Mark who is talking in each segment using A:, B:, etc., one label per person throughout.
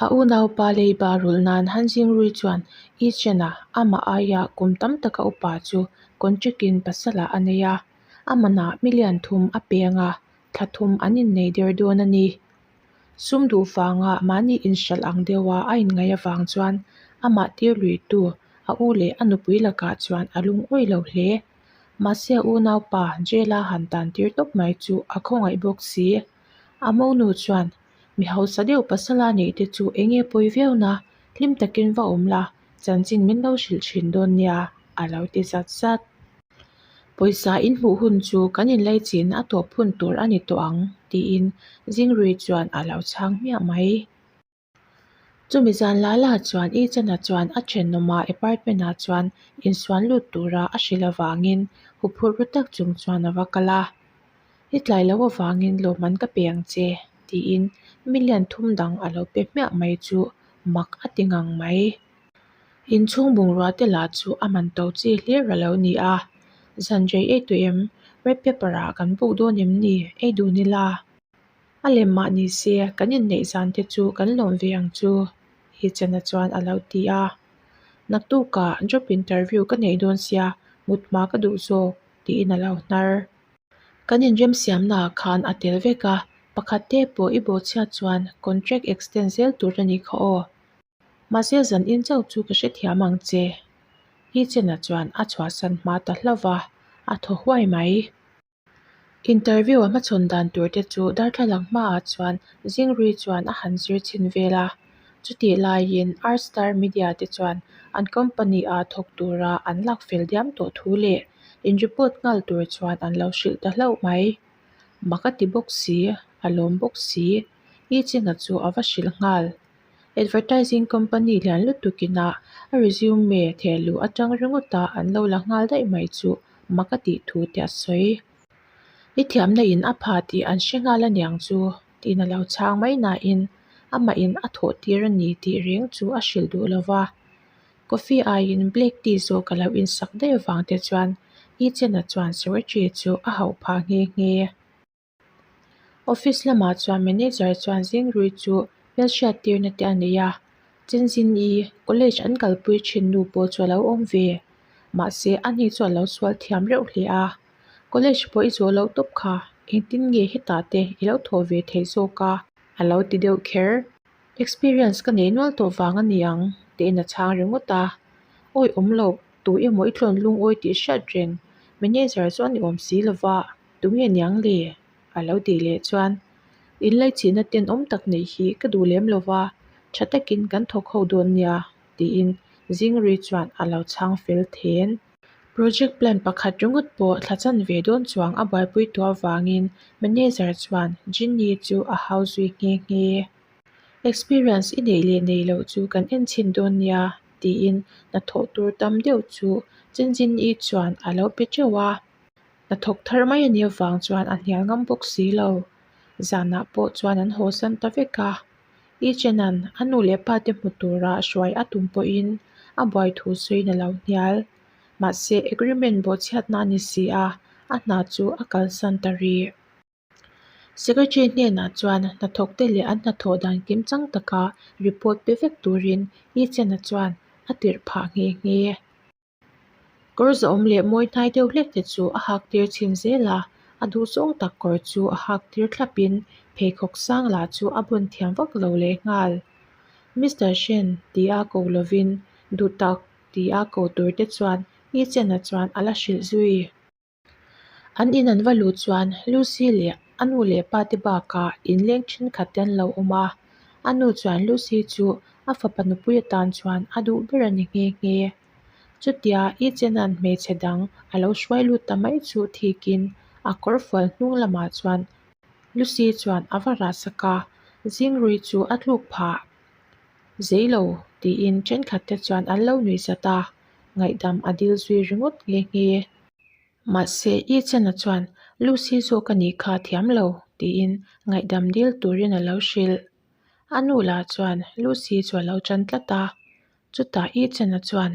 A: A unaupa leiba rulh nan Han Jingrui chuan Yi Chen-a amah aia kum tam taka upa chu contract-in pasalah a nei a, a manah million thum a peng a, thla thum an innei der dawn a ni. Sum duh vanga mahni inhralh ang deuha a inngaih avang chuan amah tir luitu a u leh a nupui lakah chuan a lungawi lo hle. Mahse a unaupa jail-a han tan tir tawp mai chu a khawngaih bawk si. A monu chuan Mi hausa deuh pasala neih te chu eng nge pawi viau na, hlim takin va awm la, chanchin min lo hrilh thin dawn nia, a lo ti zat zat. Pawisa in hmuh hun chu kan inlaichin a tawp hun tur a ni tawh ang, tiin Zingrui chuan a lo chhang hmiah mai. Chumi zan la la chuan Ichana chuan a thenawma apartment ah chuan insuan lut tura a hrilh avangin huphurh ru tak chung chuan a va kal a. I tlai loh avangin lawmman ka pe ang che, tiin million thum dang a lo pe hmiah mai chu mak a ti ngang mai. Inchhung bungrua te lah chu a man to chi hlir a lo ni a, Zan rei ei tawh em? Red pepper ah kan buk dawn em ni? Ei dun ila. A lem mah ni se, kan inneih zan te chu kan lawm ve ang chu, Hitchena chuan a lo ti a. Naktukah job interview ka neih dawn sia, mut hma ka duh zawk, tiin a lo hnar. Kan inremsiamnaah khan a tel vek a, pakhat te pawh i bawhchhiat chuan contract extend zel tur a nih kha aw. Mahse zan in chauh chu ka hrethiam ang che. Hitchena chuan a chhuahsan hma ta hlauh va, a thaw huai mai. Interview a hmachhawn dan tur te chu darthlalang hmaah chuan Zingrui chuan a han zir chhin vel a. Chutih laiin Art Star Media te chuan an company ah thawk tura an lak fel diam tawh thu leh in report nghal tur chuan an lo hrilh ta hlauh mai. Mak a ti bawk si, a lawm bawk si. I Chinga chu a va hrilh nghal. Advertising company lian lutuk ina a resume theh luh atang ringawt a an lo la nghal daih mai chu mak a tih thu te a sawi. I thiamna in a pha tih an hre nghal aniang chu tiin a lo chhang mai nain amah in a thawh tir a ni tih reng chu a hrilh duh lo va. Coffee aiin black tea zawk a lo insak daih avang te chuan Ichena chuan secretary chu a hauh phah nghe nghe. Office lamah chuan manager chuan Zingrui chu hmelhriat tirna te a nei a, Chinzin-i college an kalpui thin nu pawh chu a lo awm ve. Mahse a ni chu a lo sual thiam reuh hle a, College pawh i zawh loh tawp kha, engtin nge hetah te i lo thawh ve theih zawk a? A lo ti deuh kher. Experience ka nei nual tawh vang a ni ang tiin a chhang ringawt a. Awi awm loh, tu emaw i tlawn lungawi tih hriat reng, manager chu a ni awm si lova. Tunge niang le? A lo tih leh chuan, Inlaichinna tenawm tak neih hi ka duh lem lo va, tha takin kan thawk ho dawn nia, tiin Zingrui chuan a lo chhang fel then. Project plan pakhat ringawt pawh thla chan ve dawn chuang a buaipui tawh avangin manager chuan Jinny chu a hau zui nghe nghe. Experience i neih leh neih loh chu kan en chhin dawn nia, tiin hnathawh tur tam deuh chu Chinjin-i chuan a lo pe teuh a. Hnathawk thar mai a nih avang chuan a hnial ngam bawk si lo. Zanah pawh chuan an haw san ta vek a. I Chenan a nu leh pa te hmu tura hruai a tum pawhin a buai thu sawiin a lo hnial. Mahse agreement bawhchhiatna a ni si a, a hna chu a kalsan ta rih. Secretary hnenah chuan hnathawkte leh an hnathawh dan kimchang taka report pe vek turin I Chena chuan a tirh phah nghe nghe. Kawr zawhawm leh mawi hnai deuh hlek te chu a hak tir chhin zel a, a duhzawng tak kawr chu a hak tir thlap in pheikhawk sang lah chu a bun thiam vak lo leh nghal. Mister Shen ti a ko lovin duh tak ti a ko tur te chuan Yi Chen-a chuan a la hrilh zui. An in an va luh chuan Lucy leh a nu leh pa te bakah inleng thenkhat te an lo awm a, a nu chuan Lucy chu a fapa nupui atan chuan a duh ber a ni nghe nghe. Chutia I Chenan hmeichhe dang a lo hruai lut ta mai chu thikin a kawrfual hnung lamah chuan Lucy chuan a va rah sak a, Zingrui chu a tluk phah zei lo tiin thenkhat te chuan an lo nuih zat a, ngaihdam a dil zui ringawt nghe nghe. Mahse, I Chena chuan Lucy zawk a nih kha thiam lo tiin ngaihdam dil turin a lo hrilh. A nu lah chuan Lucy chu a lo tan tlat a. Chutah I Chena chuan,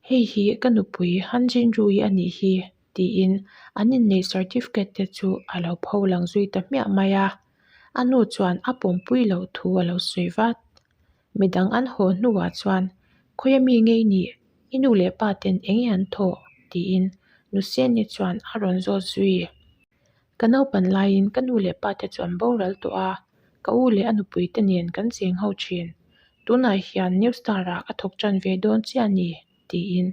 A: Hei hi ka nupui Han Jinru-i a nih hi tiin an inneih certificate te chu a lo pho lang zui ta hmiah mai a. A nu chuan a pawmpui loh thu a lo sawi vat. Midang an haw hnuah chuan, Khawia mi ngei nih? I nu leh pa ten eng nge an thawh? tiin Nuseni chuan a rawn zawt zui. Ka naupan laiin ka nu leh pa te chu an boral tawh a, ka u leh a nupui te nen kan cheng ho thin. Tunah hian New Star ah ka thawk tan ve dawn chiah a ni, tiin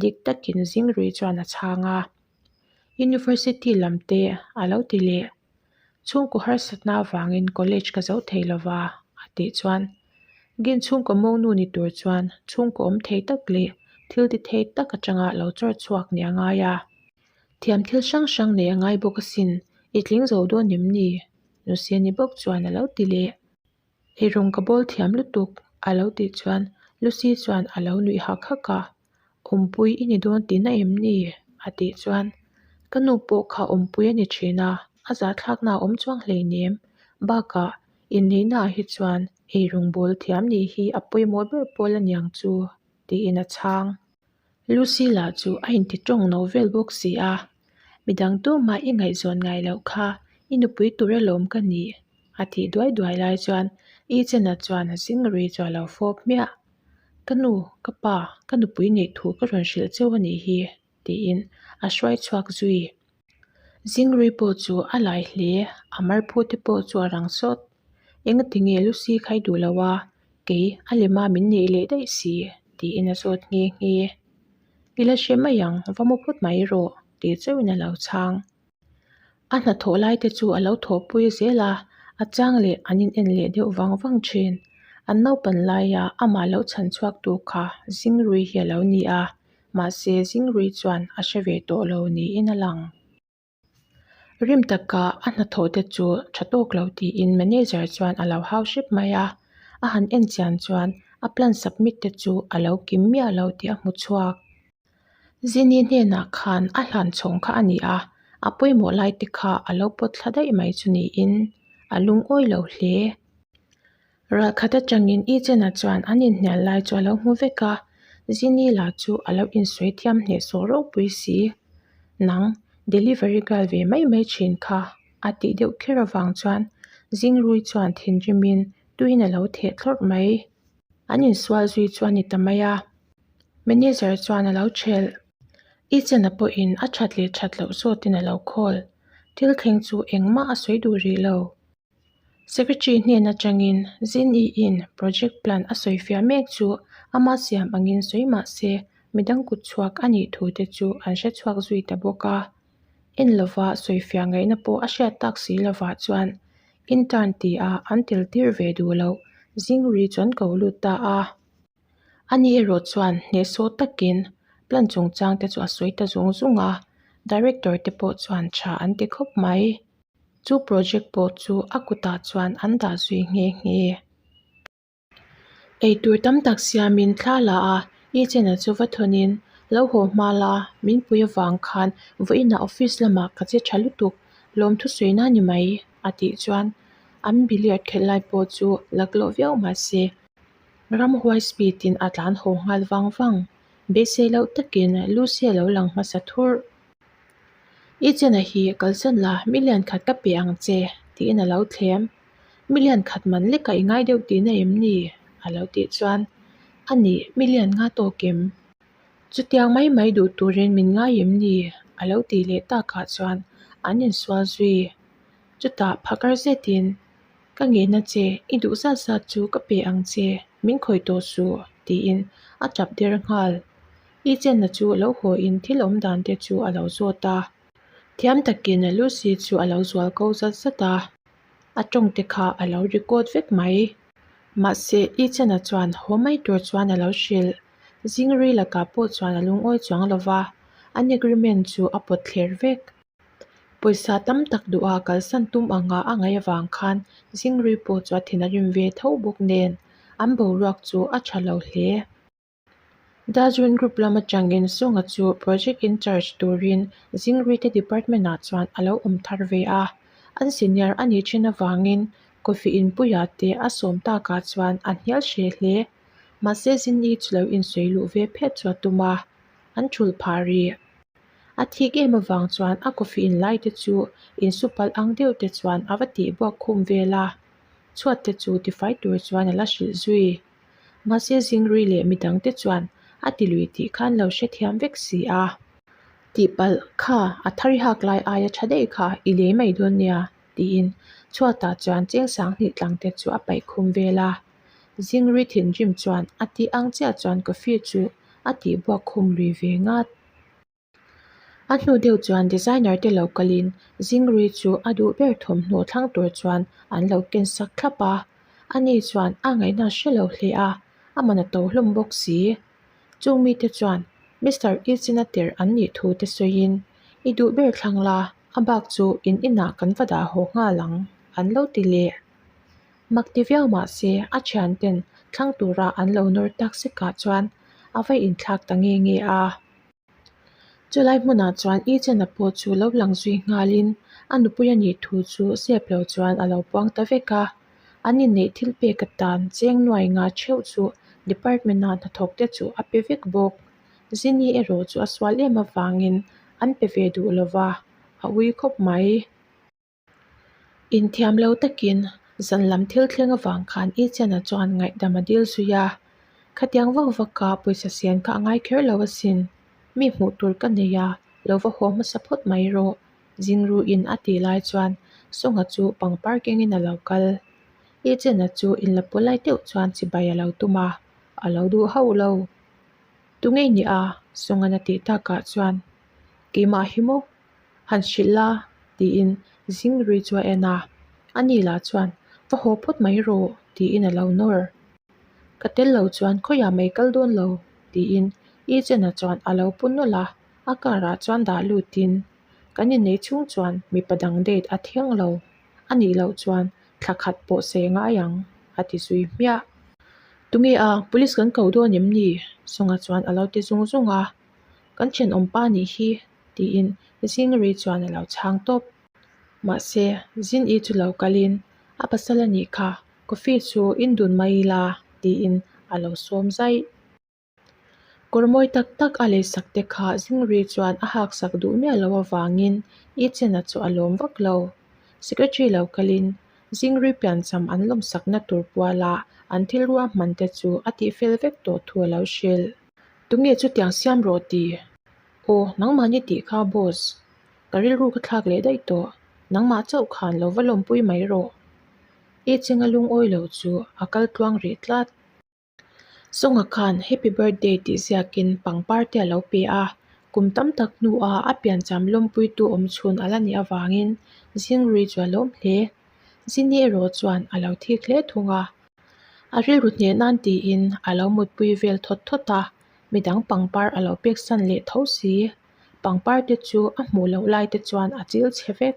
A: dik takin Zingrui chuan a chhang a. University lam te a lo ti leh. Chhungkaw harsatna avangin college ka zo thei lova, a tih chuan Gin chhungkaw mawngnu ni tur chuan chhungkaw awm thei tak leh thil ti thei tak atanga lo chawr chhuak nih a ngai a. Thiam thil hrang hrang nei a ngai bawk asin, i tling zo dawn em ni? Luciani bawk chuan a lo ti leh. Eirawng ka bawl thiam lutuk, a lo tih chuan Lucy chuan a lo nuih hak hak a. Awmpui i ni dawn tihna em ni? a tih chuan ka nu pawh kha awmpui a ni thin a, a zahthlakna a awm chuang hleinem. Bakah inneihna ah hi chuan eirawng bawl thiam nih hi a pawimawh ber pawl a niang chu tiin a chhang. Lucy lah chu a inti tawng no vel bawk si a, midang tumah i ngaihzawn ngai loh kha i nupui tur alawm ka ni a tih duai duai lai chuan Ethan-a chuan Zingrui chu a lo fawp hmiah. Ka nu, ka pa, ka nupui neih thu ka rawn hrilh cheu a nih hi, tiin a hruai chhuak zui. Zingrui pawh chu a lai hle, a marphu te pawh chu a rang sawt. Engati nge Lucy khai duh lo a, kei a lema min neih leh daih si, tiin a zawt nghe nghe. I la hre mai ang, va mu phawt mai rawh, tih chauhin a lo chhang. A hnathawh lai te chu a lo thawhpui zel a, a chang leh an in en leh deuh vang vang thin. An naupan laia amah lo chhan chhuak tu kha Zingrui hi a lo ni a, mahse Zingrui chuan a hre ve tawh lo niin a lang. Rim taka a hnathawh te chu tha tawk lo tiin manager chuan a lo hau hrep mai a, a han en chian chuan a plan submit te chu a lo kim miah lo tih a hmu chhuak. Zini hnenah khan a hlan chhawng kha a ni a, a pawimawh lai te kha a lo pawt thla daih mai chu niin a lungawi lo hle. Ralkhat atangin Icena chuan an inhnial lai chu a lo hmu vek a, Zini lah chu a lo insawi thiam hnehsawh ropui si. Nang, delivery girl ve mai mai thin kha a tih deuh kher avang chuan Zingrui chuan thinrimin tuiin a lo theh thlawrh mai. An insual zui chu a ni ta mai a. Manager chuan a lo thelh. Icena pawhin a that leh that loh zawtin a lo call. Thil thleng chu engmah a sawi duh rih lo. Secretary hnen atangin Zin-i-in project plan a sawifiah mek chu ama siam angin sawi mah se midang kut chhuak a nih thu te chu an hre chhuak zui ta bawk a. En lova sawifiah ngaihna pawh a hriat tak si lovah chuan intern tia an tel tir ve duh loh Zingri chu an ko lut ta a. Ani erawh chuan hnehsawh takin plan chungchang te chu a sawi ta zung zung a, director te pawh chuan tha an ti khawp mai. Chu project pawh chu a kutah chuan an dah zui nghe nghe. Eitur tam tak siamin thla la a, Ethan-a chu va thawnin, Lo haw hma la, min pui avang khan vawiinah office lamah ka che tha lutuk, lawmthu sawi na ni mai, a tih chuan an billiard khelh lai pawh chu laklawh viau mah se. Ramhuai speed in a tlan haw nghal vang vang. Beisei loh takin Lucy a lo lang hmasa thurh. I chena hi kalsan la million khat ka pe ang che tiin a lo thlem. Million khat man lek a i ngai deuh tihna em ni? A lo tih chuan a nih million nga tawk em? Chutiang mai mai duh turin min ngai em ni? A lo tih leh takah chuan an insual zui. Chutah phakar zetin Ka ngehna che, i duh zat zat chu ka pe ang che, min khawih tawh suh, tiin a tap der nghal. I chenna chu lo haw in thil awm dan te chu a lo zawt a. Thiam takin Lucy chu a lo zual ko zat zat a, a tawng te kha a lo record vek mai. Mahse, i chenna chuan haw mai tur chuan a lo hrilh. Zingrui lakah pawh chuan a lungawi chuang lo va, an agreement chu a pawt thler vek. Pawisa tam tak duha kalsan tum anga a ngaih avang khan Zingrui pawh chu a thin a rim ve tho bawk nen an boruak chu a tha lo hle. Dajun Group lam atangin Sunga chu project in charge turin Zingrui te department ah chuan a lo awm thar ve a, an senior a nih thin avangin coffee inpuia te a sawm takah chuan a hnial hreh hle. Mahse Zini chu lo insawi luh ve phet chu a tum a, an thulh phah rih. A thik em avang chuan a coffee in lai te chu insu palh ang deuh te chuan a va tih buak khum vel a, chhuat te chu tifai tur chuan a la hrilh zui. Mahse Zingrui leh midangte chuan a ti lui tih kha an lo hrethiam vek si a. Tihpalh kha a thar i hak lai aia tha daih kha i lei mai dawn nia tiin chhuatah chuan cheng sanghnih tlang te chu a paih khum vel a. Zingrui thinrim chuan a tih ang chiah chuan coffee chu a tih buak khum lui ve ngat. A hnu deuh chuan designer te lo kalin Zingrui chu a duh ber thawmhnaw thlang tur chuan an lo ken sak thlap a, ani chuan a ngaihna hre lo hle a, a man a to hlawm bawk si. Chung mite chuan Mister Eason-a tirh an nih thu te sawiin, I duh ber thlang la, a bak chu in inah kan va dah haw nghal ang, an lo ti leh. Mak ti viau mah se a thianten thlang tura an lo nawr tak sekah chuan a va inthlak ta nge nge a. Chulai hmunah chuan Eason-a pawh chu lo lang zui nghalin a nupui a nih thu chu zep lo chuan a lo puang ta vek a. An inneih thil pek atan cheng nuai nga theuh chu department-a hnathawk te chu a pe vek bawk. Zini erawh chu a sual em avangin an pe ve duh lova, a ui khawp mai. Inthiam lo takin zan lam thil thleng avang khan Etienne-a chuan ngaihdam a dil zui a, Khatiang vak vaka pawisa sian kha a ngai kher lo asin, mi hmuh tur ka nei a, lo va haw hmasa phawt mai rawh, Zingruin a tih lai chuan Songa chu pangpar kengin a lo kal. Etienne-a chu inla pawlai deuh chuan chibai a lo tum a, a lo duh hauh lo. Tunge i nih a? Songa'n a tih takah chuan, Keimah hi maw? Han hrilh la, tiin Zingrui chu a en a. Ani lah chuan, Va haw phawt mai rawh, tiin a lo nawr. Ka tel lo chuan khawiah mai kal dawn lo, tiin Ichena chuan a lo pu nawlh a, a car ah chuan dah lutin, Kan inneih chhung chuan mipa dang date a thiang lo, a nih loh chuan thla khat pawh se ngai ang, a ti zui hmiah. Tunge a, police kan ko dawn em ni? Songa chuan a lo ti zung zung a. Kan thenawm pa nih hi, tiin Zingrui chuan a lo chhang tawp. Mahse, Zin-i chu lo kalin, A pasal a nih kha, coffee chu in dun mai ila, tiin a lo sawm zaih. Kawr mawi tak tak a leisak te kha Zingrui chuan a haksak duh miah lo avangin i chena chu a lawm vak lo. Secretary lo kalin Zingrui piancham an lawmsakna tur puala an thil ruahman te chu a tihfel vek tawh thu a lo hrilh. Tunge chutiang siam rawh ti? Aw, nangmahni tih kha boss. Ka rilru ka thlak leh daih tawh. Nangmah chauh khan lo va lawmpui mai rawh. I chenga lungawi lo chu a kal tluang rih tlat. Songa khan Happy Birthday tih ziakin pangpar te a lo pe a, kum tam tak hnua a piancham lawmpuitu awm chhun a la nih avangin Zingrui chu a lawm hle. Zini erawh chuan a lo thik hle thung a. A rilru hneh nan tiin a lo mutpui vel thawt thawt a, midang pangpar a lo pek san leh tho si. Pangpar te chu a hmuh loh lai te chuan a chil chhe vek.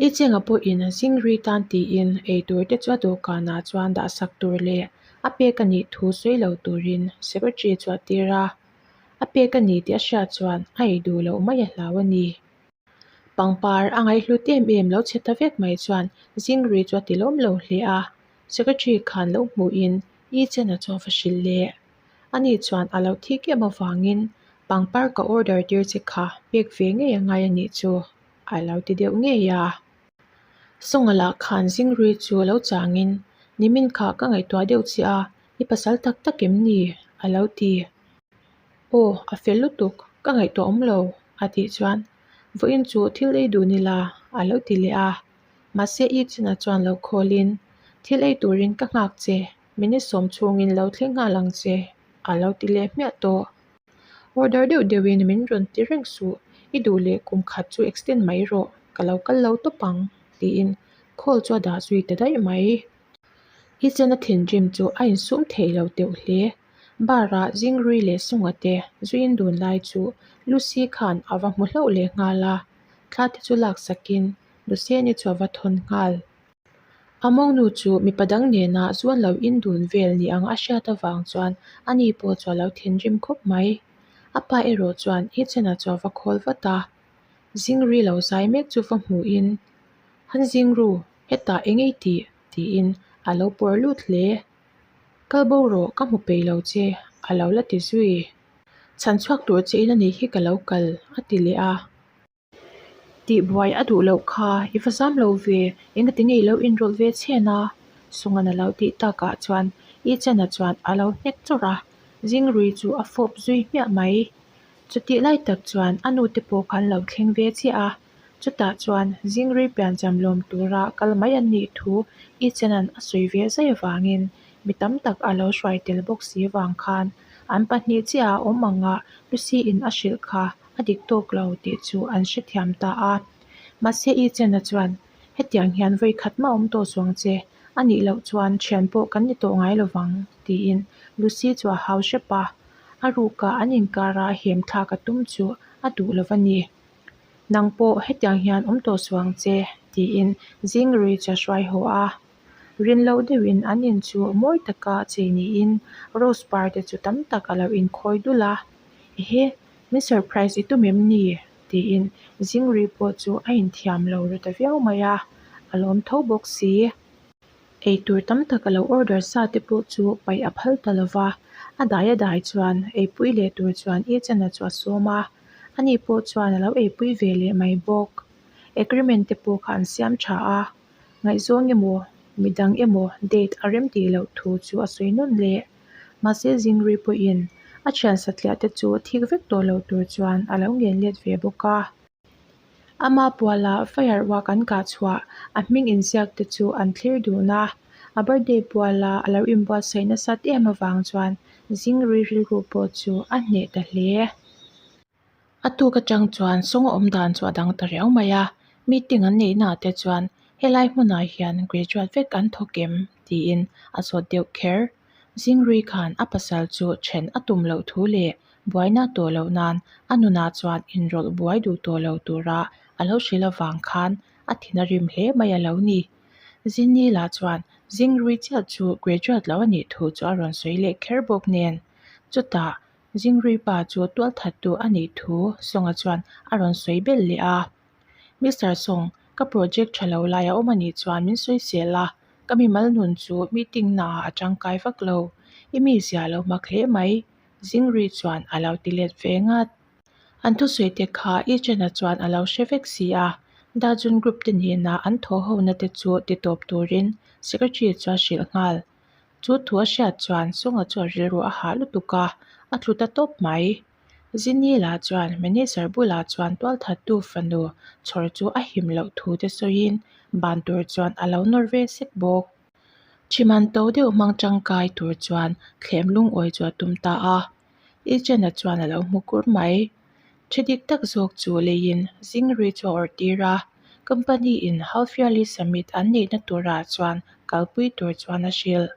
A: I chenga pawhin Zingrui tan tiin eitur te chu a dawhkanah chuan dahsak tur leh a pek a nih thu sawi lo turin secretary chu a tir a. A pek a ni tih a hriat chuan a ei duh loh mai a hlau a ni. Pangpar a ngaihhlut em em lo chhe ta vek mai chuan Zingrui chu a ti lawm lo hle a, secretary khan lo hmuhin I chena chu a va hrilh leh. Ani chuan a lo thik em avangin pangpar ka order tir che kha pek ve ngei a ngai a nih chu a lo ti deuh ngei a. Songa lah khan Zingrui chu a lo changin nimin kha ka ngaihtuah deuh che a, i pasal tak tak em ni? a lo ti. Aw, a fel lutuk, ka ngaihtuah awm lo, a tih chuan vawiin chu thil ei dun ila a lo ti leh a. Mahse i china chuan lo khawlin thil ei turin ka nghak che, minute sawm chhungin lo thleng nghal ang che, a lo ti leh hmiah tawh. Order deuh deuhin min rawn ti reng suh, i duh leh kum khat chu extend mai rawh, ka lo kal lo tawp ang, tiin call chu a dah zui ta daih mai. I chena thinrim chu a insum thei lo teuh hle. Bar-ah Zingrui leh Sunga te zuiin dun lai chu Lucy khan a va hmu hlauh leh nghal a, thla te chu laksakin Lucian-i chu a va thawn nghal. A mawngnu chu mipa dang nena zuan lo in dun vel ni ang a hriat avang chuan ani pawh chu a lo thinrim khawp mai. A pa erawh chuan Ethan-a chu a va khawl vat a, Zingri lo zai mek chu va hmuhin, Han zingru, hetah eng ei tih? tiin a lo pawr lut hle. Kal bo rawh, ka hmu peih lo che, a lo la ti zui. Chhan chhuak tur che in anih hi ka lo kal, a ti leh a. Tihbuai a duh loh kha, i va zam lo ve, engati nge i lo inrawlh ve chhen a? Sungan a lo tih takah chuan Yi Chen-a chuan a lo hnek chawrh a, Zingrui chu a fawp zui hmiah mai. Chutih lai tak chuan a nu te pawh kha an lo thleng ve chiah a, chutah chuan Zingrui piancham lawm tura kal mai an nih thu Yi Chen-a'n a sawi ve zai avangin mi tam tak a lo hruai tel bawk si vang khan an pahnih chiah a awm anga Lucy-in a hrilh kha a dik tawk lo tih chu an hrethiam ta a. Mahse Yi Chen-a chuan Hetiang hian vawi khat mah awm tawh suang che, a nih loh chuan thian pawh kan ni tawh ngai lo vang, tiin Lucy chu a hau hrep a. A ruka an inkara hem thlak a tum chu a duh lo va ni. Nang pawh hetiang hian awm tawh suang che, tiin Zingrui chu a hruai haw a. Rin loh deuhin an in chu mawi taka chei niin rose par te chu tam tak a lo inkhawi dul a. Ehe, min surprise i tum em ni? Tiin Zingrui pawh chu a inthiam lo ru ta viau mai a, a lawm tho bawk si. Eitur tam tak a lo order sa te pawh chu paih a phal ta lo va, a dai a dai chuan eipui leh tur chuan Yi Chen-a chu a sawm a, ani pawh chuan a lo eipui ve leh mai bawk. Agreement te pawh kha an siam tha a, ngaihzawng emaw midang emaw date a rem tih loh thu chu a sawi nawn leh. Mahse Zingrui pawhin a thian satliah te chu thik vek tawh lo tur chuan a lo ngen let ve bawk a. Ama puala fire work an kah chhuah a hming inziak te chu an thlir dun a, a birthday puala a lo inbuatsaih nasat em avang chuan Zingrui rilru pawh chu a hneh ta hle. A tuk atang chuan sawng awm dan chu a dang ta riau mai a, meeting an neih naah te chuan helai hmunah hian graduate vek an thawk em tiin a zawt deuh kher. Zingrui khan a pasal chu then a tum loh thu leh buaina tawh loh nan a nunah chuan inrawlh buai duh tawh lo tura a lo hrilh avang khan a thin a rim hle mai a lo ni. Zinni lah chuan Zingrui chiah chu graduate lo a nih thu chu a rawn sawi leh kher bawk nen. Chutah Zingrui pa chu tualthattu a nih thu Songa chuan a rawn sawi belh leh a. Mister Song, ka project tha lo lai a awm a nih chuan min sawi sel a, ka mimal nun chu meeting naah a tangkai vak lo. I mi zia lo hmak hle mai, Zingrui chuan a lo ti let ve ngat. An thusawi te kha Yi Chen-a chuan a lo hre vek si a, Dajun Group te nena an thaw hona te chu ti tawp turin Secretary chu a hrilh nghal. Chu thu a hriat chuan Songa chu a rilru a hah lutuk a, a tlu ta tawp mai. Zini lah chuan manager bulah chuan tualthattu fanu chhawr chu a him loh thu te sawiin ban tur chuan a lo nawr ve sek bawk. Thiman to deuh hmang tangkai tur chuan thlem lungawi chu a tum ta a. Yi Chen-a chuan a lo hmu kur mai. Thi dik tak zawk chu leiin Zingrui chu a awrh tir a, company in half yearly summit an neihna turah chuan kalpui tur chuan a hrilh.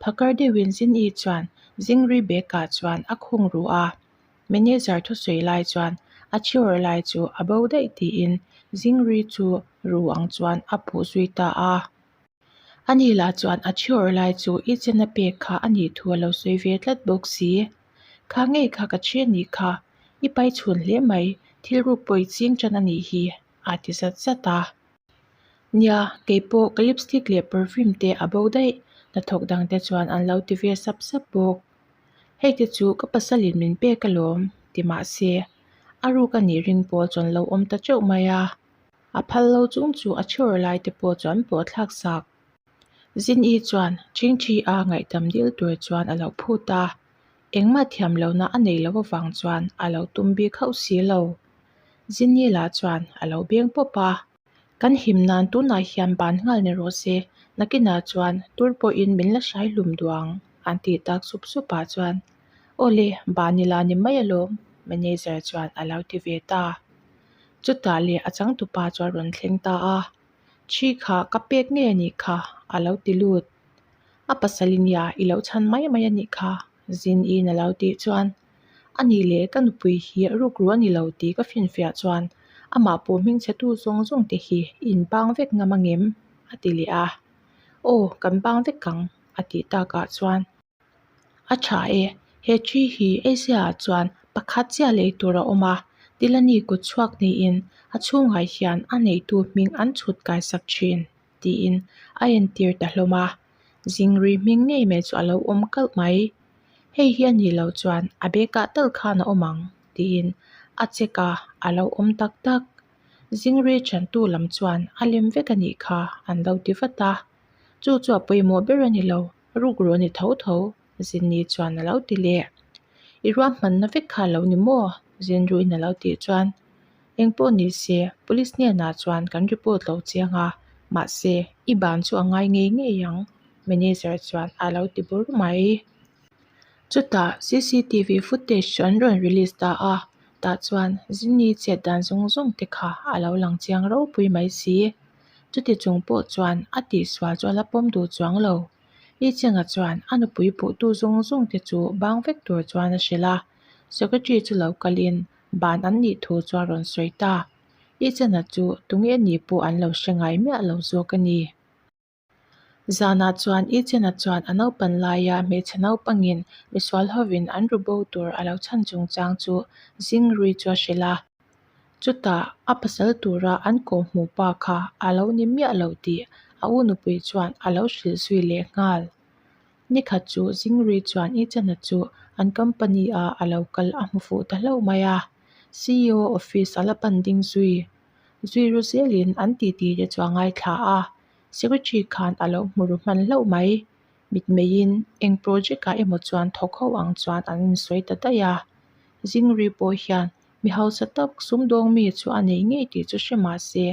A: Phakar deuhin Zin-i chuan Zingrui bag ah chuan a khung ruh a, manager thusawi lai chuan a thi awrh lai chu a bo daih tiin Zingrui chu ru ang chuan a puh zui ta a. Ani lah chuan a thi awrh lai chu i chena pek kha a nih thu a lo sawi ve tlat bawk si. Kha ngei kha ka thi a nih kha, i pai chhun hle mai, thil ruk pawh i ching tan a nih hi, a ti zat zat a. Nia, kei pawh ka lipstick leh perfume te a bo daih, hnathawk dang te chuan an lo ti ve sap sap bawk. Hei te chu ka pasalin min pek alawm, ti mahse, a ruk a nih ring pawl chuan lo awm ta teuh mai a. A phal lo chung chu a chhawr lai te pawh chu an pawh thlak sak. Zin-i chuan Chingchi a ngaihdam dil tur chuan a lo phut a, engmah thiam lohna a nei loh avang chuan a lo tum bik hauh si lo. Zin-i lah chuan a lo beng pawp a, Kan him nan tunah hian ban nghal ni rawh se, nakinah chuan tur pawhin min la hrai hlum duh ang, an tih tak sup sup ah chuan, Aw le, ban ila ni mai alawm, manager chuan a lo ti ve ta. Chutah leh a changtupa chu a rawn thleng ta a, Thi kha ka pek ngei a nih kha, a lo ti lut. A pasal i nia, i lo chhan mai mai a nih kha, Zin-in a lo tih chuan, A nih leh ka nupui hi rukru a ni lo tih ka finfiah chuan amah pawh hmingchhetu zawng zawng te hi in bang vek ngam angem? a ti leh a. Aw, kan bang vek ang, a tih takah chuan. A tha e, he thi hi Asia ah chuan pakhat chiah lei tur a awm a, Tilani kut chhuak niin a chhungah hian a neitu hming an chhut kai sak thin tiin a entir ta hlawm a, Zingrui hming ngei mai chu a lo awm kalh mai. Hei hi a nih loh chuan a bag ah tal khan a awm ang tiin a check a, a lo awm tak tak. Zingrui thiantu lam chuan a lem vek a nih kha an lo ti vat a, chu chu a pawimawh ber a ni lo. Rukru a ni tho tho, Zinni chuan a lo ti leh. I ruahmanna vek kha a lo ni maw? Zinruiin a lo tih chuan, Engpawh ni se, police hnenah chuan kan report lo chiang a, mahse, i ban chu a ngai ngei ngei ang, manager chuan a lo ti bur mai. Chutah cctv footage chu an rawn release ta a, tah chuan Zinni chet dan zawng zawng te kha a lo lang chiang ropui mai si. Chuti chung pawh chuan a tihsual chu a la pawm duh chuang lo. Li Chenga chuan a nupui puhtu zawng zawng te chu bang vek tur chuan a hrilh a, secretary chu lo kalin ban an nih thu chu a rawn sawi ta. Li Chena chu tunge ni pawh an lo hre ngai miah lo zawk a ni. Zanah chuan I Chena chuan a naupan laia hmeichhe naupangin misual hovin an ru bo tur a lo chhan chungchang chu Zingrui chu a hrilh a. Chutah a pasal tura an kawhhmuh pa kha a lo ni miah lo tih a u nupui chuan a lo hrilh zui leh nghal. Nikhat chu Zingrui chuan I Chena chu an company a a lo kal a hmu fuh ta hlauh mai a, ceo office a la pan ding zui. Zui ru zelin an titi te chu a ngaithla a, secretary khan a lo hmu ru hman hlauh mai. Mitmeiin eng project ah emaw chuan thawk ho ang chuan an insawi ta daih a. Zingrui pawh hian mi hausa tak sumdawng mi chu a nei ngei tih chu hre mah se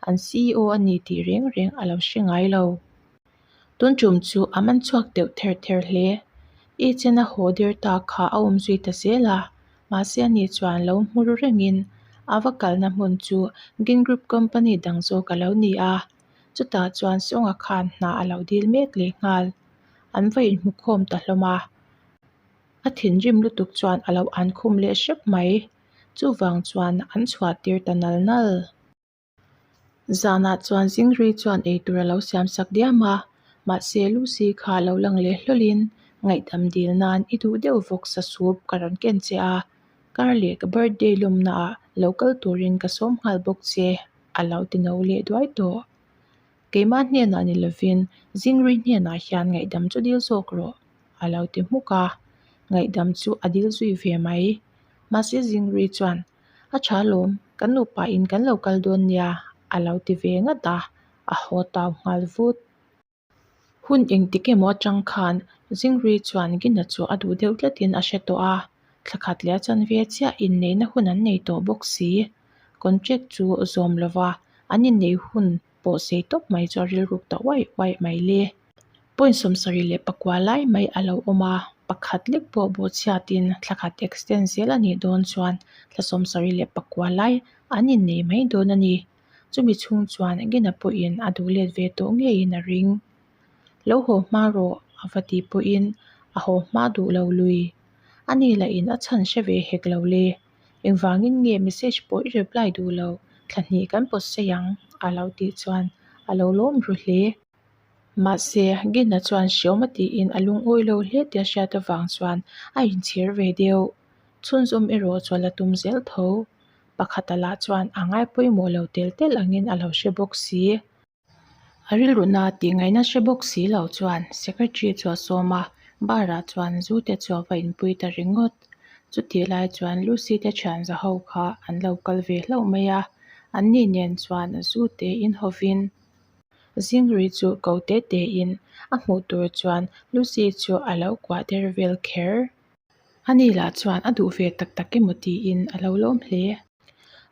A: an ceo a ni tih reng reng a lo hre ngai lo. Tun tum chu a man chhuak deuh ther ther hle. I chen a haw der ta kha a awm zui ta zel a, mahse ani chuan lo hmu ru rengin a va kalna hmun chu Gin Group company dang zawk a lo ni a, chutah chuan Sawnga khan hna a lo dil mek leh nghal. An va inhmu khawm ta hlawm a, a thinrim lutuk chuan a lo an khum leh hrep mai. Chuvang chuan an chhuah tir ta nal nal. Zanah chuan Zingrui chuan eitur a lo siam sak diam a, mahse Lucy kha a lo lang leh hlawlhin ngaihdam dil nan i duh deuh vawk sa sup ka rawn ken che a, kar leh ka birthday lawmnaah lo kal turin ka sawm nghal bawk che a lo ti no leh duai tawh. Keimah hnenah ni lovin Zingrui hnenah hian ngaihdam chu dil zawk rawh a lo ti hmuk a, ngaihdam chu a dil zui ve mai. Mahse Zingrui chuan A tha lawm, kan nupa in kan lo kal dawn nia a lo ti ve ngat a, a haw tau nghal vut. Hun engtik emaw atang khan Zingrui chuan Gina chu a duh deuh tlatin a hre tawh a, thla khat leh a chanve chiah inneihna hun an nei tawh bawk si. Contract chu zawm lova an inneih hun pawh sei tawp mai chu a rilruk ta uaih uaih mai le. Point 74 lai mai a lo awm a, pakhat lek pawh bawhchhiatin thla khat extend zel a nih dawn chuan thla 79 lai an innei mai dawn a ni. Chumi chhung chuan Gina pawhin a duh let ve tawh ngeiin a ring. Lo haw hma rawh a va tih pawhin a haw hma duh lo lui. Ani lahin a chhan hre ve hek lo le. Engvangin nge message pawh i reply duh lo, thla hnih kan pawt sei ang a lo tih chuan a lo lawm ru hle. Mahse, Gina chuan hreawm a tiin a lungawi lo hle tih a hriat avang chuan a inchhir ve deuh. Chhunzawm erawh chu a la tum zel tho. Pakhata lah chuan a ngai pawimawh lo tel tel angin a lo hre bawk si. A rilruna tih ngaihna hre bawk si lo chuan secretary chu a sawm a, bar ah chuan zu te chu a va inpui ta ringawt. Chutih lai chuan Lucy te thian za ho kha an lo kal ve hlauh mai a, anni nen chuan zu te inhawvin Zingrui chu ko te te in a hmuh tur chuan Lucy chu a lo kuah der vel kher. Ani lah chuan a duh ve tak tak emaw tiin a lo lawm hle.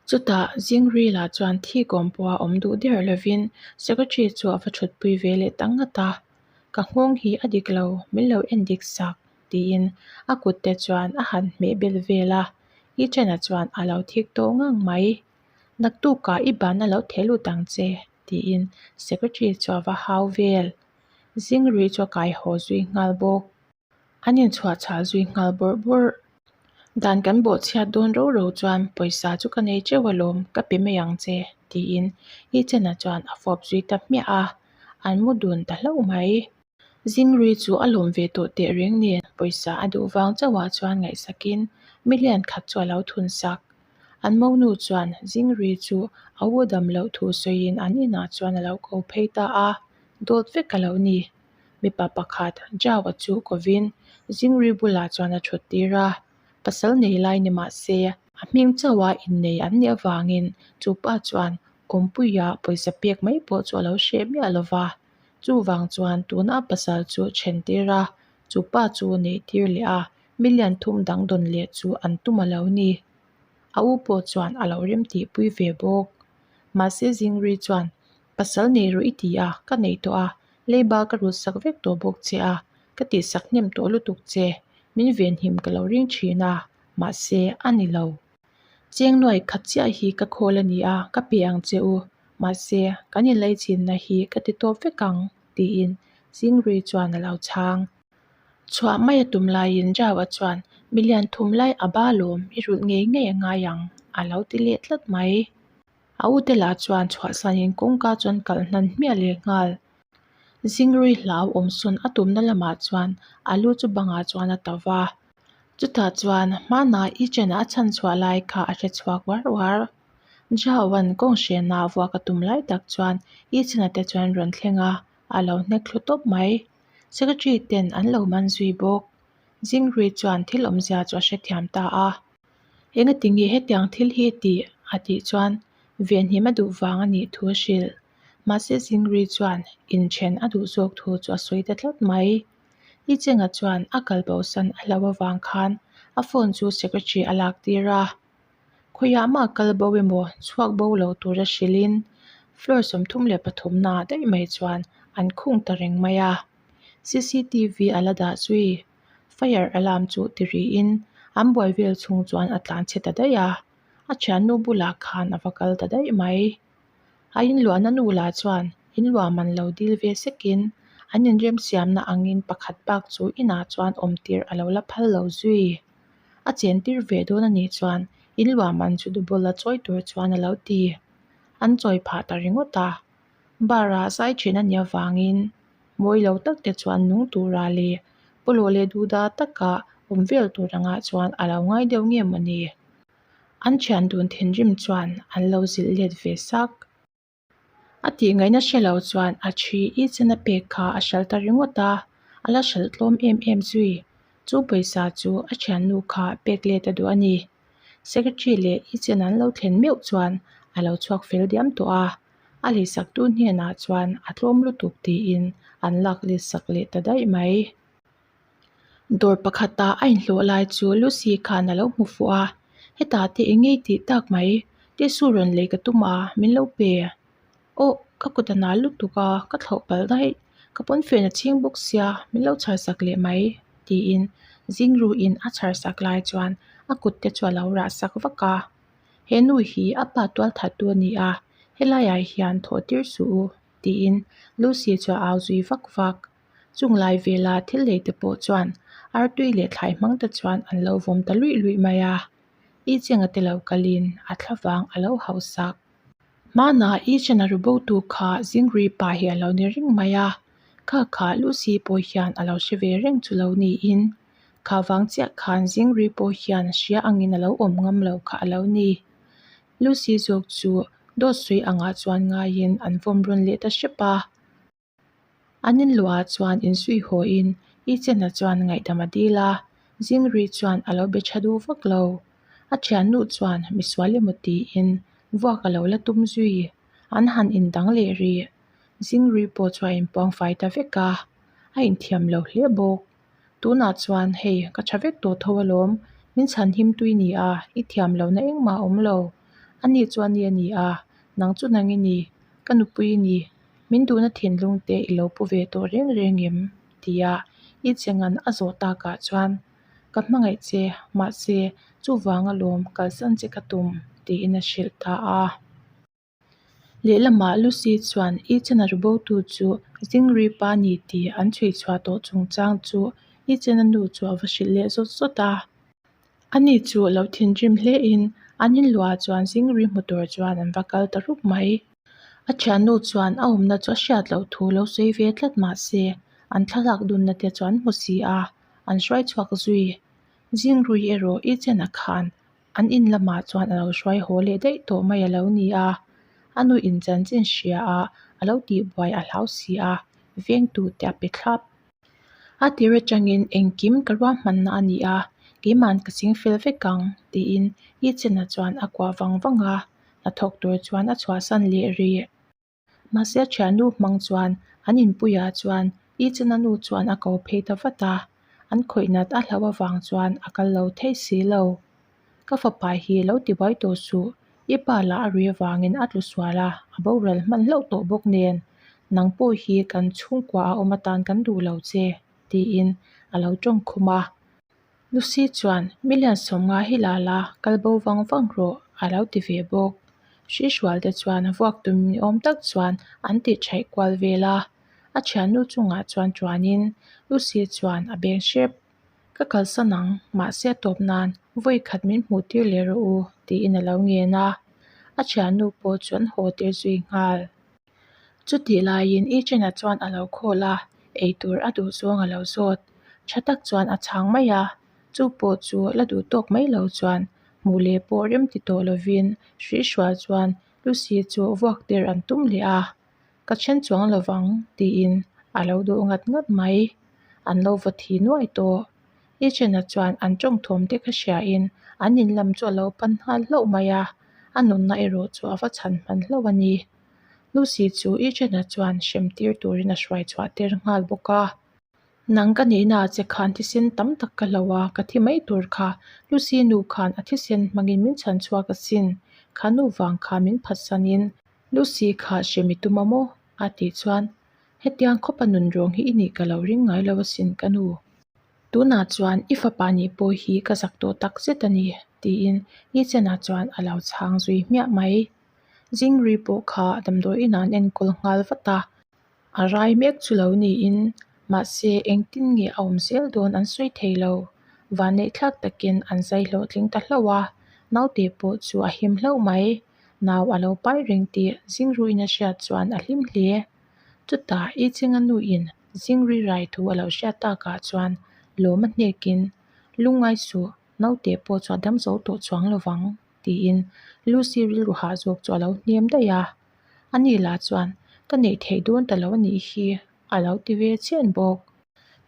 A: Chutah Zingrui lah chuan thi kawm pawha awm duh der lovin secretary chu a va thutpui ve leh ta ngat a, Ka nghawng hi a dik lo, min lo en dik sak tiin a kut te chuan a han hmeh bel vel a, Ethan-a chuan a lo thik tawh ngang mai. Naktukah i ban a lo theh lut ang che tiin secretary chu a va hau vel. Zingrui chu a kai haw zui nghal bawk. An inchhuah chhal zui nghal bawrh bawrh. Dan kan bawh chhiat dawn ro ro chuan pawisa chu ka nei teuh alawm ka pe mai ang che tiin Ethan-a chuan a fawp zui ta hmiah a, an mu dun ta hlauh mai. Zingrui chu a lawm ve tawh teh reng nen pawisa a duh vang chauhah chuan ngaihsakin million khat chu a lo thun sak. An monu chuan Zingrui chu a u dam loh thu sawiin an inah chuan a lo ko phei ta a, dawt vek a lo ni. Mipa pakhat Jao-a chu kovin Zingrui bulah chuan a thut tir a, pasal nei lai ni mah se a hming chauha innei an nih avangin chu pa chuan awmpuia pawisa pek mai pawh chu a lo hreh miah lo va. Chuvang chuan tuna a pasal chu then tir a, chu pa chu neih tir leh a, million thum dang dawn leh chu an tum a lo ni. A u pawh chuan a lo rem tihpui ve bawk. Mahse Zingri chuan, Pasal nei rawh i ti a, ka neih tawh a, leiba ka rut sak vek tawh bawk che a, ka tihsak hnem tawh lutuk che, min venhim ka lo ring thin a, mahse a ni lo. Cheng nuai khat chiah hi ka khawl a ni a, ka pe ang che u, mahse kan inlaichinna hi ka ti tawp vek ang, tiin Zingri chuan a lo chhang. Chhuah mai a tum laiin Java chuan million thum lai a ba lawm i rulh ngei ngei a ngai ang a lo ti leh tlat mai. A ute lah chuan chhuahsanin kawngka chuan kalh hnan hmiah leh nghal. Zingrui hlau awm sawn a tumna lamah chuan a lu chu bangah chuan a tau va. Chutah chuan hmanah i chena a chhan chhuah lai kha a hre chhuak uar uar. Java-a'n kawng hrena vuak a tum lai tak chuan i chena te chuan rawn thleng a, a lo hnek thlu tawp mai. Secretary ten an lo man zui bawk. Zingrui chuan thil awmzia chu a hrethiam ta a. Engati nge hetiang thil hi tih? a tih chuan venhim a duh vang a nih thu a hrilh. Mahse Zingrui chuan inthen a duh zawk thu chu a sawi ta tlat mai. I Chenga chuan a kal bosan a hlauh avang khan a phone chu secretary a lak tir a. Khawiah mah kal bo emaw chhuak bo lo tura hrilhin floor 33 naah daih mai chuan an khung ta reng mai a. Cctv a la dah zui. Fire alarm chu ti rihin an buai vel chhung chuan a tlan chhe ta daih a, a thiannu bulah khan a va kal ta daih mai. A inluahna nu lah chuan inluah man lo dil ve sekin an inremsiamna angin pakhat bak chu inah chuan awm tir a lo la phal lo zui. A chen tir ve dawn a nih chuan inluah man chu double a chawi tur chuan a lo ti. An chawi phah ta ringawt a. Bar ah zai thin a nih avangin mawi lo tak te chuan nung tura leh pawlawh leh duhdah taka awm vel tur angah chuan a lo ngai deuh nge mawni. An thian dun thinrim chuan an lo zilh let ve sak. A tih ngaihna hre lo chuan a thi i chena pek kha a hral ta ringawt a, a la hralh tlawm em em zui. Chu pawisa chu a thiannu kha pek let a duh a ni. Secretary leh i chen an lo thlen meuh chuan a lo chhuak fel diam tawh a, a leisaktu hnenah chuan a tlawm lutuk tiin an lak let sak leh ta daih mai. Dawr pakhata a inhlawh lai chu Lucy khan a lo hmu fuh a, hetah te eng ngei tih tak mai, tissue rawn lei ka tum a, min lo pe. Aw, ka kut a nal lutuk a, ka thlauh palh daih, ka pawnfen a chhing bawk sia, min lo chhar sak leh mai, tiin Zingruin a chhar sak lai chuan a kut te chu a lo rah sak vak a. He nu hi a pa tualthattu a ni a, helaiah hian thawh tir suh u, tiin Lucy chu a au zui vak vak. Chung lai vela thil lei te pawh chuan artui leh thlai hmang te chuan an lo vawm ta luih luih mai a, i chenga te lo kalin a thlavang a lo hausak. Hmanah i chena ru bo tu kha Zingrui pa hi a lo ni reng mai a, kha kha Lucy pawh hian a lo hre ve reng chu lo niin kha vang chiah khan Zingrui pawh hian hria angin a lo awm ngam lo kha a lo ni. Lucy zawk chu dawt sawi angah chuan ngaiin an vawm rawn leh ta hrep a. An inluah chuan insuih hawiin i chena chuan ngaihdam a dil a, Zingrui chuan a lo be tha duh vak lo. A thiannu chuan misual emaw tiin vuak a lo la tum zui. An han indang leh rih. Zingrui pawh chu a inpuang fai ta vek a, a inthiam lo hle bawk. Tunah chuan hei ka tha vek tawh tho alawm, min chhan him tui ni a, i thiam lohna engmah a awm lo. Ani chuan ni a ni a, nang chu nang i ni, ka nupui i ni. Min duhna thinlung te i lo pu ve tawh reng reng em? tia i chengan a zawh takah chuan ka hmangaih che mahse chuvang alawm kalsan che ka tum tiin a hrilh ta a. Lehlamah Lucy chuan i chena rubotu chu Zingri pa ni tih an chhui chhuah tawh chungchang chu i chena nu chu a va hrilh leh zawt zawt a. Ani chu lo thinrim hlein an inluah chuan Zingri hmu tur chuan an va kal ta rup mai. A thiannu chuan a awmna chu a hriat loh thu lo sawi ve tlat mah se, an thlalak dunna te chu an hmu si a, an hruai chhuak zui. Zingrui erawh i chena khan an in lamah chuan a lo hruai haw leh daih tawh mai a lo ni a, a nu in chanchin hria a, a lo tihbuai a hlau si a, vengtu te a pe thlap. A tir atangin engkim ka ruahmanna a ni a, keiman ka ching fel vek ang, tiin i chena chuan a kuah vang vang a. Hnathawk tur chuan a chhuahsan leh rih. Mahse a thiannu hmang chuan An inpuiah chuan Ethan-a nu chuan a ko phei ta vat a, an khawih nat a hlauh avang chuan a kal lo thei si lo. Ka fapa hi lo ti buai tawh suh, i pa lah a rui avangin a tlu sual a, a boral hman hlauh tawh bawk nen, nang pawh hi kan chhungkua a awm atan kan duh lo che, tiin a lo tawng khum a. Lucy chuan, Million 50 hi la la, kal bo vang vang rawh, a lo ti ve bawk. Hrihrual te chuan vuak tum ni awm tak chuan an ti thaih kual vel a. A thiannu chungah chuan tuanin Lucy chuan a beng hrep. Ka kalsan ang, mahse a tawp nan vawi khat min hmuh tir leh rawh u, tiin a lo ngen a. A thiannu pawh chu an haw tir zui nghal. Chutih laiin Ethan-a chuan a lo call a, eitur a duh zawng a lo zawt. Tha tak chuan a chhang mai a, chu pawh chu la duh tawk mai lo chuan hmuh leh pawh rem ti tawh lovin Hrihrual chuan Lucy chu vuak tir an tum leh a, Ka then chuang lovang tiin a lo duh ngat ngat mai. An lo va thi nuai tawh. Ethan-a chuan an tawngthawm te kha hriain an in lam chu a lo pan nghal hlauh mai a, a nunna erawh chu a va chhan hman hlauh a ni. Lucy chu Ethan-a chuan hrem tir turin a hruai chhuah tir nghal bawk a. Nang ka nihna ah che khan thisen tam tak ka hlo a, ka thi mai tur kha. Lucy nu khan a thisen hmangin min chhan chhuak asin. Kha nu vang kha min phatsanin Lucy kha hrem i tum a maw? a tih chuan, Hetiang khawpa nun rawng hi i nih ka lo ring ngai lo asin ka nu. Tunah chuan i fapa nih pawh hi ka zak tawh tak zet a ni, tiin Ethan-a chuan a lo chhang zui hmiah mai. Zingri pawh kha damdawi inah an enkawl nghal vat a, a rai mek chu lo niin mahse engtin nge a awm zel dawn an sawi thei lo. Vanneihthlak takin an zai hlawhtling ta hlauh a, naute pawh chu a him hlauh mai. Nau a lo pai reng tih Zingruiin a hriat chuan a hlim hle. Chutah i chinga nuin Zingrui rai thu a lo hriat takah chuan lawm a hnekin, Lungngai suh, naute pawh chu a dam zo tawh chuang lovang, tiin Lucy rilru hah zawk chu a lo hnem daih a. Ani lah chuan, Ka neih theih dawn ta lo a nih hi, a lo ti ve chian bawk.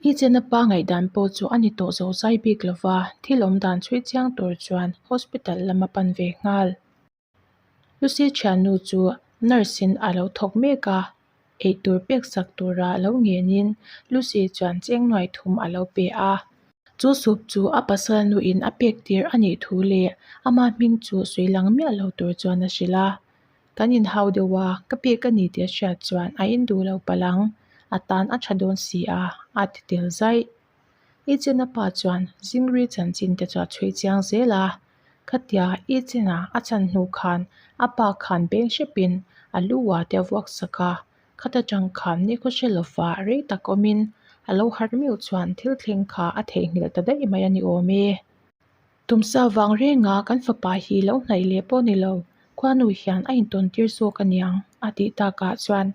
A: I chena pa ngaihdan pawh chu a ni tawh zo zai bik lova, thil awm dan chhui chiang tur chuan hospital lam a pan ve nghal. Lucy thiannu chu nurse in a lo thawk mek a, eitur pek sak tura lo ngenin Lucy chuan cheng nuai thum a lo pe a. Chu sup chu a pasal nuin a pek tir a nih thu leh ama hming chu sawi lang miah lo tur chuan a hrilh a. Kan inhau deuh a, ka pek a ni tih a hriat chuan a induh lo palh ang, a tan a tha dawn si a, a ti tel zaih. I chena pa chuan Zingri chanchin te chu a chhui chiang zel a, khatia i chena a chan hnu khan a pa khan beng hrepin a lu ah te a vuak sak a, khata tang khan nikhaw hre lova rei tak awmin a lo harh meuh chuan thil thleng kha a theihnghilh ta daih mai a ni awm e. Tumsa vang renga kan fapa hi lo hnaih leh pawh ni lo, khuanu hian a intawn tir zawk a niang a tih takah chuan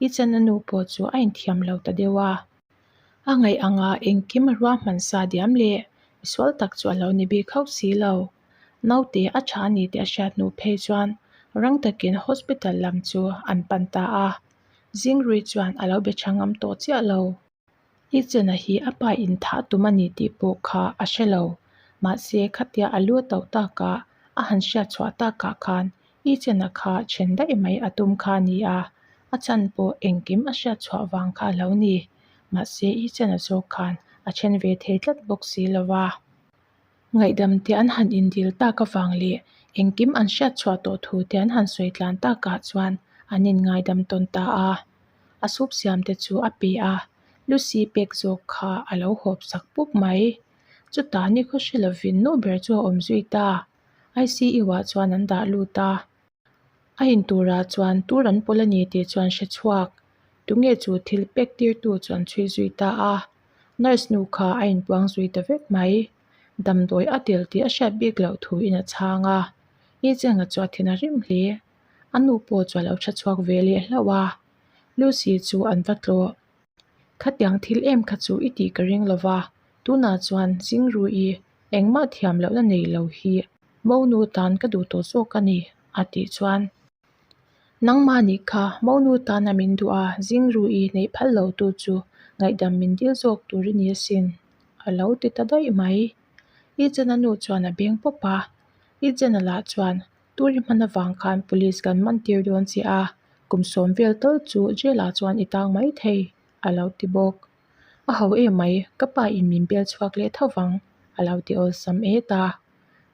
A: i chena nu pawh chu a inthiam lo ta deuh a. A ngaih anga engkim a ruahman sa diam leh misual tak chu a lo ni bik hauh si lo. Naute a tha a ni tih a hriat hnu phei chuan rang takin hospital lam chu an pan ta a. Zingrui chuan a lo be tha ngam tawh chiah lo. I chena hi a pa in thah tum a ni tih pawh kha a hre lo. Mahse khatia a lu tauh takah a han hriat chhuah takah khan I chena kha then daih mai a tum kha a ni a, a chhan pawh engkim a hriat chhuah vang kha a lo ni. Mahse i chena zawk khan a then ve thei tlat bawk si lo va. Ngaihdam te an han indil tak avang leh engkim an hriat chhuah tawh thu te an han sawi tlan takah chuan an inngaidam tawn ta a. A soup siam te chu a pe a, Lucy pek zawk kha a lo hawp sak pup mai. Chutah nikhaw hre lovin nu ber chu a awm zui ta. ICU ah chuan an dah lut a, a in turah chuan tur an pawl a ni tih chuan hre chhuak. Tunge chu thil pek tirtu chu an chhui zui ta a, nurse nu kha a inpuang zui ta vek mai. Damdawi a tel tih a hriat bik loh thu in a chhang a, Ni Chenga chu a thin a rim hle. A nu pawh chu a lo tha chhuak ve leh hlauh a, Lucy chu an va tlawh. Khatiang thil em kha chu i tih ka ring lo va, tunah chuan Zingrui engmah thiam lohna nei lo hi Monu tan ka duh tawh zawk a ni, a tih chuan. Nangmah nih kha Monu tana min duh a, Zingrui neih phal lo tu chu ngaihdam min dil zawk tur i ni asin, a lo ti ta daih mai. I chena nu chuan a beng pawp a, i chena lah chuan Turi hman avang khan police kan man tir dawn che a, Kum sawm vel tal chu jail ah chuan i tang mai thei, a lo ti bawk. A ho emai, ka pa in min bel chhuak leh tho vang, a lo ti awlsam et a.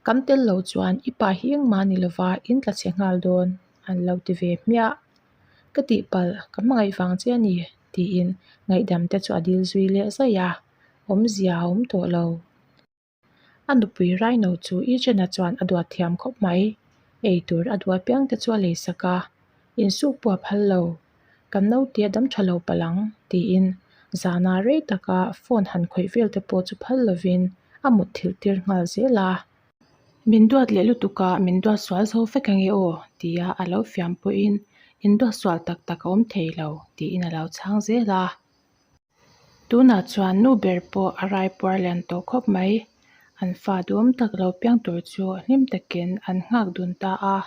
A: Kan tel lo chuan i pa hi engmah ni lova in tla chhe nghal dawn, an lo ti ve hmiah. Ka tihpalh, ka hmangaih vang che a ni, tiin ngaihdam te chu a dil zui leh zaih a, awmzia a awm tawh lo. A nupui Raino chu Ijena chuan a duat thiam khawp mai. Ei tur a duh apiang te chu a lei sak a, Insuk pawh a phal lo. Kan naute a dam tha lo palh ang, tiin zana rei taka phone han khawih vel te pawh chu phal lovin a mutthilh tir nghal zel a. Min duat leh lutuk a, min duat sual zo vek ange aw, tia a lo fiam pawhin in duat sual tak tak a awm thei lo, tiin a lo chhang zel a. Tunah chuan nu ber pawh a raipuar lian tawh khawp mai. An fa duhawm tak lo piang tur chu hlim takin an nghak dun ta a.